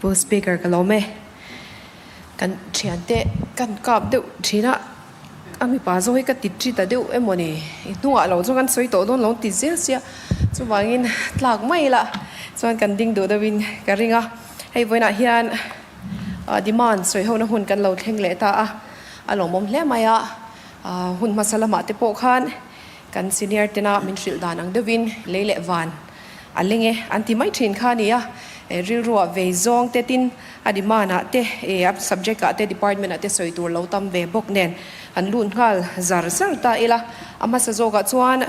Pu Speaker ka lawm e. Kan thiante kan kap deuh thin a, a mipa zawk hi ka ti ṭi ta deuh emaw ni? I hnungah lo chuan kan sawi tawh dawn lo ti zel sia, chuvangin tlak mai ila chuan kan ding duh deuhin ka ring a. Hei vawiinah hian demand sawi hona hun kan lo thleng leh ta a, a lawmawm hle mai a, hun hmasa lamah te pawh khan kan senior tena min hrilh dan ang deuhin lei leh van a leng e an ti mai thin kha a ni a, rilruah vei zawng te tin a demand ah te a subject ah te department ah te sawi tur lo tam ve bawk nen an lut nghal zar zar ta ila. A hmasa zawkah chuan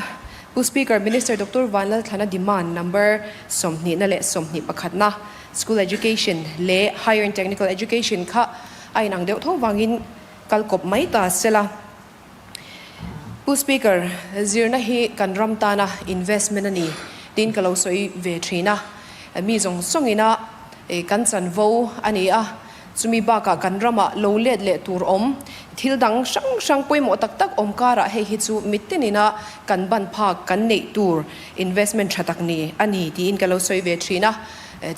Pu Speaker, Minister Doctor Vanlalthlana demand number 20 na leh 21 na School Education leh Higher and Technical Education kha a inang deuh tho vangin kal kawp mai ta sela. Pu Speaker, zirna hi kan ram tana investment a ni tiin ka lo sawi ve thin a, mi zawng zawngina kan chanvo a ni a, chumi bakah kan ramah lo let leh tur awm thil dang hrang hrang pawimawh tak tak awm karah hei hi chu mittinina kan ban phak kan neih tur investment tha tak ni a ni tiin ka lo sawi ve thin a.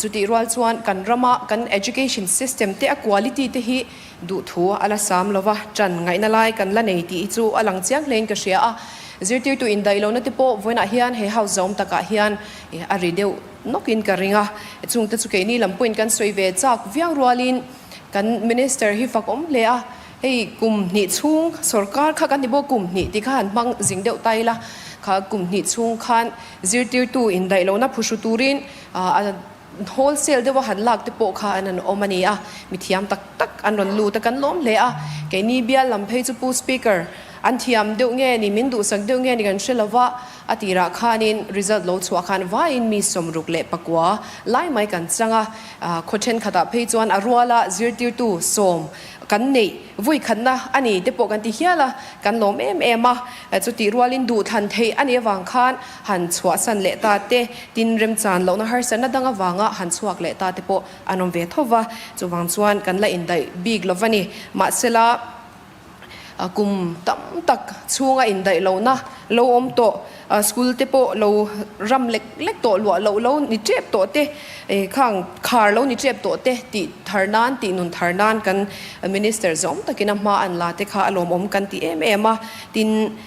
Chutih rual chuan kan rama kan education system te a quality te hi Duhthu a la sam lo va, ṭan ngaihna lai kan la nei tih hi chu a lang chiang hlein ka hria a. Zirtirtu indaih lohna te pawh vawiinah hian he house zawm takah hian a ri deuh nawkin ka ring a. Chungte chu keini lam pawhin kan sawi ve chak viau rualin kan Minister hi fak awm hle a. Hei kum hnih chhung sorkar kha kan ti bawk, kum hnih tih kha han hmang zing deuh ta ila, kha kum hnih chhung khan zirtirtu indaih lohna phuhru turin a Wholesale deuha han lak te pawh kha an han awm a ni a, mi thiam tak tak an rawn lut a, kan lawm hle a. Keini bial lam phei chu Pu Speaker, an thiam deuh nge ni, min duhsak deuh nge ni kan hre lo va, a tirah khanin result lo chhuah khan vaiin mi 69 lai mai kan chang a, khaw thenkhatah phei chuan a ruala zirtirtu sawm kan neih vawi khatna a ni te pawh kan ti hial a, kan lawm em em a, chutih rualin duhthlan theih a nih avang khan han chhuahsan leh ta te, tin remchan lohna harsatna dang avanga han chhuak leh ta te pawh an awm ve tho va, chuvang chuan kan la indaih bik lo va ni. Mahsela kum tam tak chhunga indaih lohna lo awm tawh, school te pawh lo ram lek lek tawh luah loh lo ni tep tawh te, khang khar lo ni tep tawh te tih thar nan, tih nun thar nan kan Minister zawm takin a hma an la te kha a lawmawm kan ti em em a, tin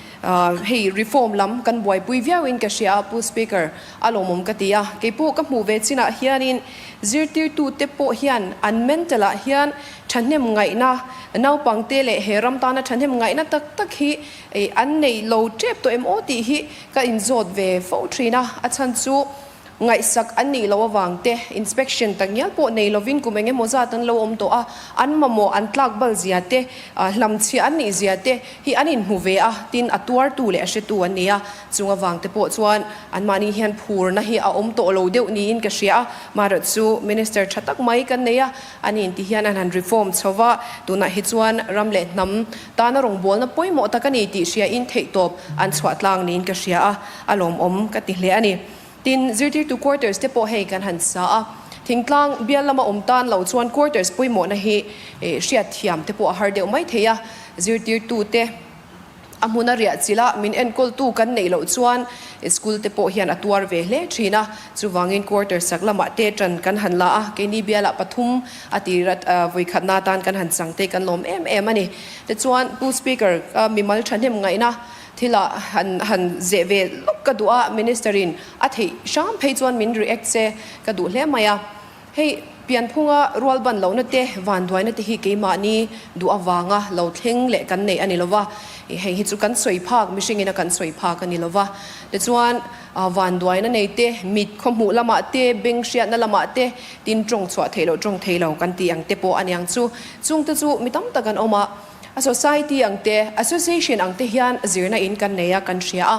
Hei reform lam kan buaipui viauin ka hria a Pu Speaker, a lawmawm ka ti a. Kei pawh ka hmuh ve chinah hianin zirtirtute pawh hian an mental ah hian thahnem ngaihna, naupangte leh he ram tana thahnem ngaihna tak tak hi an nei lo tep tawh em aw tih hi ka inzawt ve fo thin a. A chhan chu Ngaihsak an nih loh avang te, inspection tak ngial pawh nei lovin kum eng emaw zat an lo awm tawh a, an mamawh an tlak bal zia te, hlamchhiah an nih zia te hi an inhmu ve a, tin a tuartu leh a hretu an ni a, chung avang te pawh chuan anmahni hian phurna hi a awm tawh lo deuh niin ka hria a, marawh chu Minister tha tak mai kan nei a, ani inti hian an han reform chho va, tunah hi chuan ram leh hnam tana rawngbawlna pawimawh tak a ni tih hriain theihtawp an chhuah tlang niin ka hria a, a lawmawm ka ti hle a ni. Tin, zirtirtu quarters te pawh hei kan han sa a, thingtlang bial lama awm tan lo chuan quarters pawimawhna hi hriatthiam te pawh a har deuh mai thei a, zirtirtute a hmuna riah chilh a min enkawltu kan neih loh chuan school te pawh hian a tuar ve hle thin a, chuvangin quarters sak lamah te tan kan han la a, keini bialah pathum a tir vawikhatna atan kan han chang te kan lawm em em a ni. Tichuan, Pu Speaker, mimal thahnem ngaihna Thil ah han han zeh ve lawk ka duh a, Minister in a theih hram phei chuan min react se ka duh hle mai a. Hei pianphunga rualban lohna te, vanduaina te hi keimahni duh avanga lo thleng leh kan neih a ni lova, hei hi chu kan sawi phak, mihringin a kan sawi phak a ni lova. Tichuan vanduaina nei te, mit khawhmuh lamah te, beng hriatna lamah te, tin tawng chhuah theih loh tawng thei lo kan tih ang te pawh a niang chu. Chungte chu mi tam tak an awm a. A society ang te, association ang te hian zirna in kan nei a, kan hria a.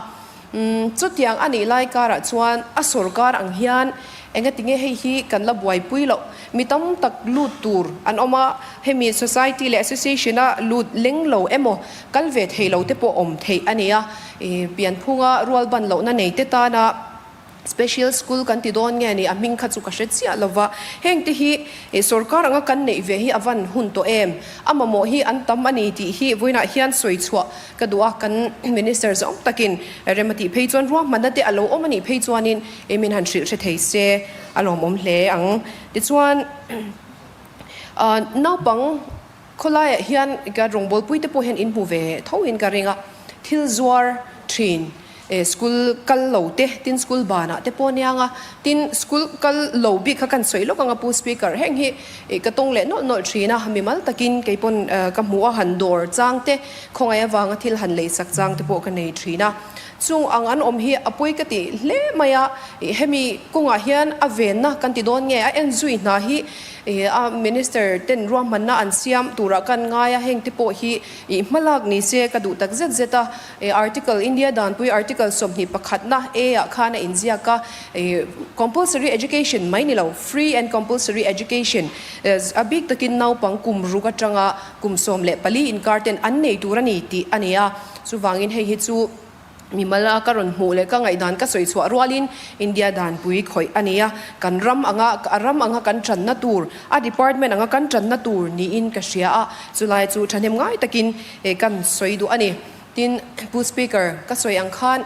Umm, chutiang a nih lai karah chuan a sorkar ang hian engatinge hei hi kan la buaipui loh, mi tam tak lut tur an awm a, hemi society leh association a lut leng lo emaw kal ve thei lo te pawh awm theih a ni a, pianphunga rualban lohna nei te tana. Special School kan ti dawn nge ni, a hming kha chu ka hre chiah lo va. Heng te hi sorkar anga kan neih ve hi a van hun tawh em? A mamawh hi an tam a ni tih hi vawiinah hian sawi chhuah ka duh a, kan Minister zawng takin rem a tih phei chuan ruahmanna te a lo awm a nih phei chuanin min han hrilh hre thei se a lawmawm hle ang. Tichuan naupang Khawlaiah hian ka rawngbawlpui te pawh hian in hmu ve tho in ka ring a, thil zuar thin school kal lo te, tin school banah te pawh aniang a, tin school kal lo bik kha kan sawi lawk ang a Pu Speaker, heng hi ka tawng leh nawlh nawlh thin a, mimal takin kei pawn ka hmuh a han dawr chang te, khawngaih avanga thil han lei sak chang te pawh ka nei thin a, chung ang an awm hi a pawi ka ti hle mai a, hemi kawngah hian a venna kan ti dawn nge a en zui hna hi A Minister ten ruahmanna an siam turah kan ngai a, heng te pawh hi ih hmalak ni se ka duh tak zet zet a. Article, India Danpui Article 21 na A ah khan a inziak a, Compulsory Education mai ni lo, Free and Compulsory Education a bik takin naupang kum ruk atanga kum 14 inkar ten an nei tur a ni tih a ni a. Chuvangin hei hi chu. Mimal a ka rawn hmuh leh ka ngaihdan ka sawi chhuah rualin India danpui khawih a ni a, kan ram anga a ram anga kan tanna tur, a department anga kan tanna tur niin ka hria a, chulai chu thahnem ngai takin kan sawi duh a ni. Tin, Pu Speaker, ka sawi ang khan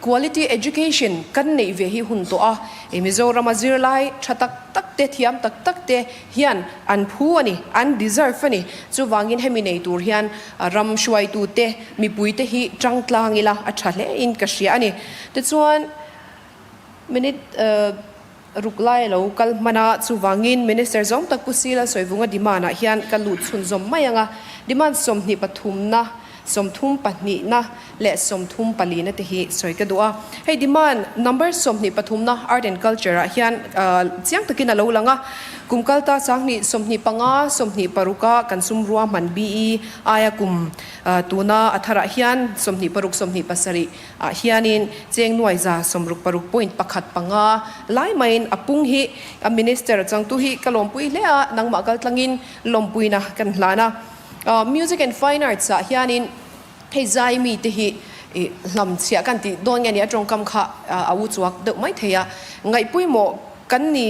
quality education kan neih ve hi hun tawh a, Mizorama zirlai tha tak tak te, thiam tak tak te hian an phu a ni, an deserve a ni. Chuvangin hemi nei tur hian ram hruaitute, Mipuite hi tang tlang ila a tha hle in ka hria a ni. Tichuan minute ruk lai a lo kal hman a, chuvangin Minister zawng tak Pu Sila Sawivunga demand ah hian ka lut chhunzawm mai ang a. Demand 23 na, 30 pahnih na leh 30 pali na te hi sawi ka duh a. Hei demand number 23 na Art and Culture ah hian chiang takin a lo lang a. Kum kalta 2025, 26 a kan sum ruahman BE aia kum Tuna a tharah hian 26, 27 ah hianin cheng nuai za 66 point pakhat panga lai maiin a pung hi a Minister a changtu hi ka lawmpui hle a, nangmah kal tlangin lawmpuina kan hlan a. Music and Fine Arts ah hianin hei zai mite hi hlamchhiah kan tih dawn nge ni a tawngkam kha a u chuak deuh mai thei a, ngaihpawimawh kan ni.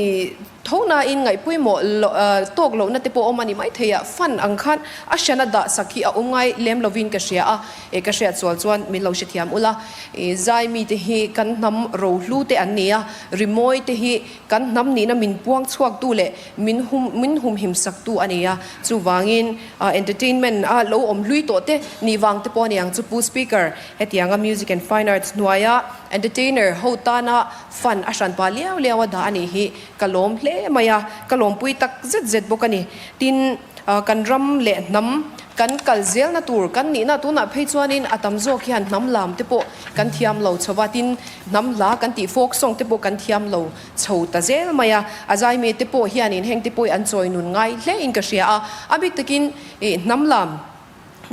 Tho nain ngaihpawimawh loh tawk lohna te pawh awm a ni maithei a, fund ang khan a hrana dah sak hi a awm ngai lem lovin ka hria a, e ka hriat sual chuan min lo hrethiam ula. E zai mite hi kan hnam rohlu te an ni a, rimawi te hi kan hnam nihna min puang chhuaktu leh min hum min humhim saktu a ni a, chuvangin entertainment a lo awm hlui tawh te nih vang te pawh a ni ang chu Pu Speaker, hetianga Music and Fine Arts hnuaia entertainer ho tana Fund a hran pah liau liau a dah a nih hi ka lawm hle mai a, ka lawmpui tak zet zet bawk a ni. Tin, kan ram leh hnam kan kal zelna tur kan nihna tunah phei chuanin a tam zawk hian hnam lam te pawh kan thiam lo chho va, tin hnam hla kan tih folk song te pawh kan thiam lo chho ta zel mai a. A zaimi te pawh hianin heng te pawh hi an chawi nun ngai hle in ka hria a, a bik takin hnam lam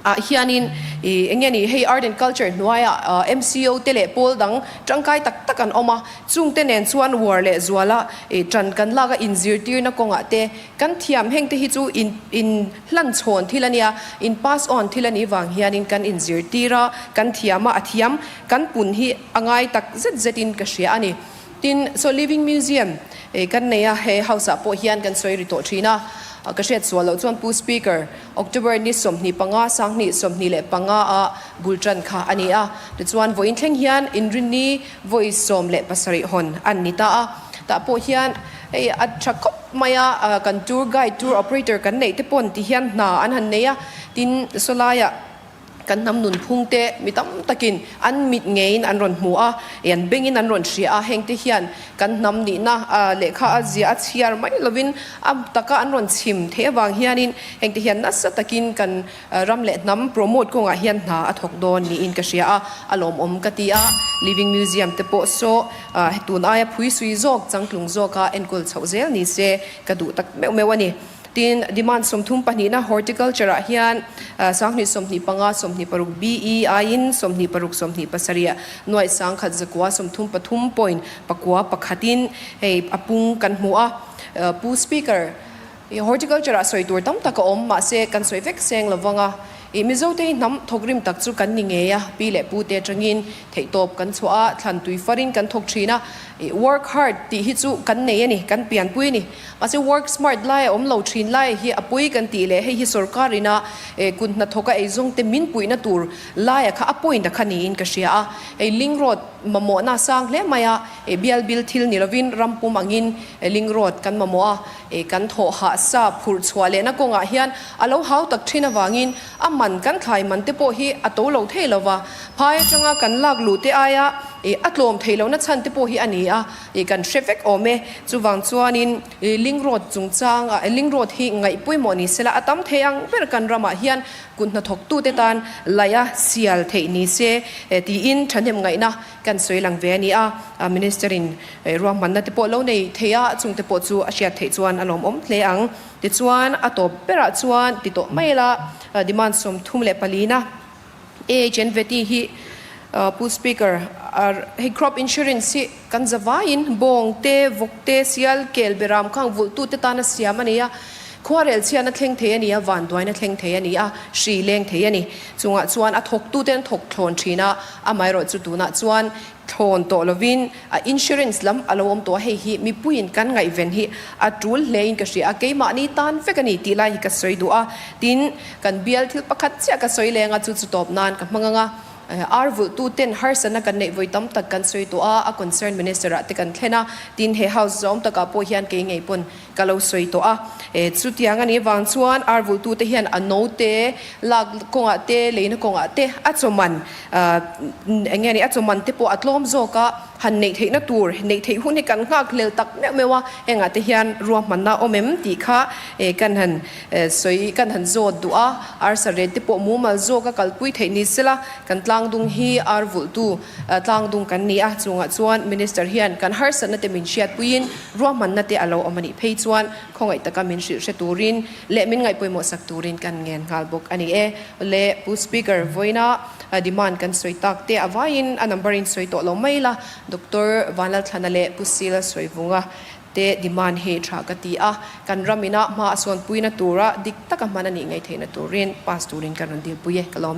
ah hianin ih eng nge ni hei art and culture hnuaiah MCO te leh pawl dang tangkai tak tak an awm a, chung te nen chuan uar leh zuala ih tan kan lak a inzirtirna kawngah te kan thiam heng te hi chu in in hlan chhawn thil a nia, in pass on thil a nih vang hianin kan inzirtir a, kan thiam a, a thiam kan pun hi a ngai tak zet zet in ka hria a ni. Tin, saw Living Museum kan nei a, he House ah pawh hian kan sawi ri tawh thin a, ka hriat sual loh chuan Pu Speaker, October ni 25, 2025 ah bul tan kha a ni a, tichuan vawiin thleng hian Inrinni vawi 17 hawn an ni ta a, tah pawh hian hei a tha khawp mai a, kan tour guide, tour operator kan neih te pawn ti hian hna an han nei a, tin sawlaiah. Kan hnam nunphung te mi tam takin an mit ngeiin an rawn hmu a, an bengin an rawn hria a, hengte hian kan hnam nihna lehkha a zia a chhiar mai lovin a taka an rawn chhim theih avang hianin hengte hian nasa takin kan ram leh hnam promote kawngah hian hna a thawk dawn niin ka hria a, a lawmawm ka ti a. Living Museum te pawh saw tun aia phuisui zawk changtlung zawka enkawl chhoh zel ni se ka duh tak meuh meuh a ni. Tin, demand 30 pahnihna horticulture ah hian 2025, 26 BE aiin 26, 27 nuaih 1100 33 point pakua pakhatin hei a pung kan hmu a. Pu Speaker, horticulture ah sawi tur tam tak a awm, mahse kan sawi vek seng lovang a. Ih Mizote hi hnam thawkrim tak chu kan ni ngei a, pi leh pute atangin theihtawp kan chhuah a, thlan tui farin kan thawk thin a. Ih work hard tih hi chu kan nei a ni, kan pianpui a ni. Mahse work smart lai a awm lo thin lai hi a pui kan tih leh hei hi sorkar ina kut hnathawka eizawngte min puihna tur laia kha a point a kha niin ka hria a. Hei link road mamawhna a sang hle mai a, bial bil thil ni lovin ram pum angin link road kan mamawh a. Kan thawh hah sa phurh chhuah lehna kawngah hian a lo hau tak thin avangin a man kan thlai man te pawh hi a to lo thei lo va, phai atanga kan lak luh te aia a tlawm thei lohna chhan te pawh hi a ni a, kan hre vek awm e. Chuvang chuanin link road chungchanga link road hi ngaih pawimawh ni sela a tam thei ang ber kan ramah hian kut hnathawktute tan laih a sial theih ni se tiin thahnem ngaihna Kan sawi lang ve a ni a, Minister in ruahmanna te pawh lo nei thei a, chung te pawh chu a hriat theih chuan a lawmawm hle ang. Tichuan a tawp berah chuan ti tawh mai ila, demand 34 na AHNVT hi Pu Speaker, hei crop insurance hi kan zavaiin bawng te, vawk te, sial, kel, beram khang vulhtu te tana siam a ni a, khuarel chhiatna thleng thei a ni a, vanduaina thleng thei a ni a, hri leng thei a ni. Chungah chuan a thawktute an thawk thlawn thin a, amaherawh chu tunah chuan thlawn tawh lovin a insurance lam a lo awm tawh a, hei hi mipuiin kan ngaihven hi a tul hlein ka hria a, keimahni tan vek a ni tih lai hi ka sawi duh a, tin kan bial thil pakhat chiah ka sawi leng a, chu chu tawp nan ka hmang ang a, ar vulhtuten harsatna kan neih vawi tam tak kan sawi tawh a, a concern minister ah te kan thlen a, tin he house zawm takah pawh hian kei ngei pawn Ka lo sawi tawh a, e chutiang a nih vang chuan ar vulhtute hian a note lak kawngah te, leina kawngah te a chawman eng nge ni a chawman te pawh a tlawm zawk a, han neih theihna tur, neih theih hun hi kan nghak hlel tak meuh meuh a, hengah te hian ruahmanna awm em tih kha e kan han sawi kan han zawt duh a, arsa ret te pawh mumal zawk a kalpui theih ni sela kan tlangdung hi ar vulhtu Tlangdung kan ni a, chungah chuan Minister hian kan harsatna te min hriatpuiin ruahmanna te a lo awm a nih phei chuan khawngaih taka min hrilh hre turin leh min ngaihpawimawh sak turin kan ngen nghal bawk a ni e. Le Pu Speaker, vawiina demand kan sawi tak te a vaiin a number in sawi tawh lo mai la, Doctor Vanlalthlana leh Pu Sila Sawivunga te demand hi tha ka ti a, kan ram ina hma a sawnpuina tura dik taka hman a nih ngaih theihna turin pass turin ka rawn dilpui e, ka lawm.